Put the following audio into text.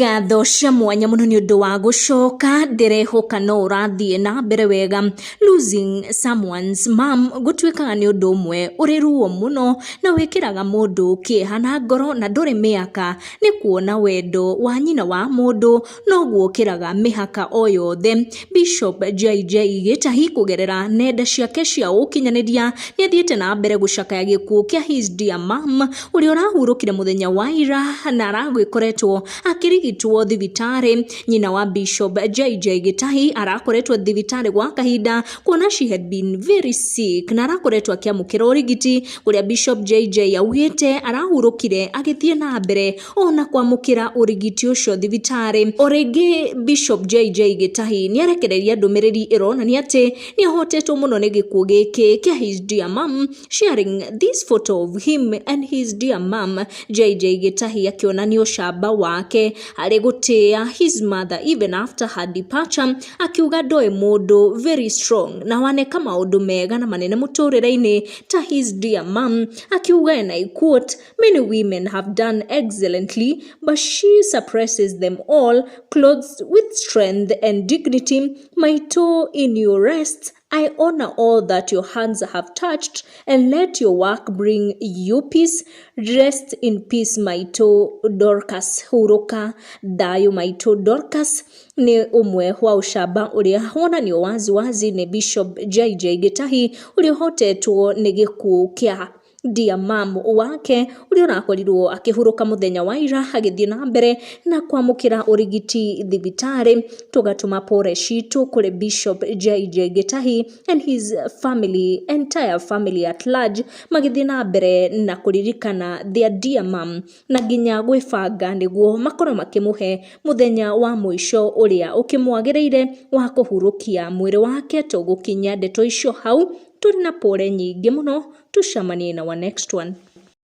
Ngatho cia mwanya mũno nĩ ũndũ wa gũcoka, ndĩrehoka no ũrathiĩ na mbere wega. Losing someone's mom gũtuĩkaga nĩ ũndũ ũmwe ũrĩ ruo mũno na wĩkĩraga mũndũ kĩeha na ngoro na ndũrĩ mĩaka nĩ kuona wendo wa nyina wa mũndũ noguo ũkĩraga mĩhaka o yothe. Bishop JJ Gĩtahi kũgerera nenda ciake cia ũkinyanĩria nĩ athiĩte na mbere gũcakaya gĩkuũ kĩa his dear mom ũrĩa ũrahurũkire mũthenya wa ira na aragĩkoretwo akĩrigitwo thibitarĩ. Nyina wa Bishop JJ Gĩtahi arakoretwo thibitarĩ gwa kahinda kuona she had been very sick na arakoretwo akĩamũkĩra ũrigiti kũrĩa Bishop JJ augĩte arahurũkire agĩthiĩ na mbere ona kwamũkĩra ũrigiti ũcio thibitarĩ. O rĩngĩ Bishop JJ Gĩtahi nĩ arekereiria ndũmĩrĩri ĩronania atĩ nĩ ahotetwo mũno nĩ gĩkuũ gĩkĩ kĩa his dear mom, sharing this photo of him and his dear mom. JJ Gĩtahi akĩonania ũcamba wake harĩ gũtĩa his mother even after her departure, akiuga ndoĩ mũndũ very strong na waneka maũndũ mega na manene mũtũrĩre-inĩ ta his dear mom, akiuga, and I quote, "Many women have done excellently, but she suppresses them all, clothed with strength and dignity. Maitũ, in your rest, I honor all that your hands have touched and let your work bring you peace. Rest in peace, Maitũ Dorcas." Hurũka thayũ, Maitũ Dorcas. Nĩ ũmwe wa ũcamba ũrĩa wonanio wazi wazi nĩ Bishop JJ Gĩtahi ũrĩa ũhotetwo nĩ gĩkuũ kĩa dear mom wake ũrĩa ũrakorirwo akĩhurũka mũthenya wa ira agĩthiĩ na mbere na kwamũkĩra ũrigiti thibitarĩ. Tũgatũma pore citũ kũrĩ Bishop JJ Gĩtahi and his family, entire family at large, magĩthiĩ na mbere na kũririkana their dear mom na nginya gwĩbanga nĩguo makorwo makĩmũhe mũthenya wa mũico ũrĩa ũkĩmwagĩrĩire wa kũhurũkia mwĩrĩ wake. Tũgũkinyia ndeto icio hau tũrĩ na pore nyingĩ mũno. Tucemanie na our next one.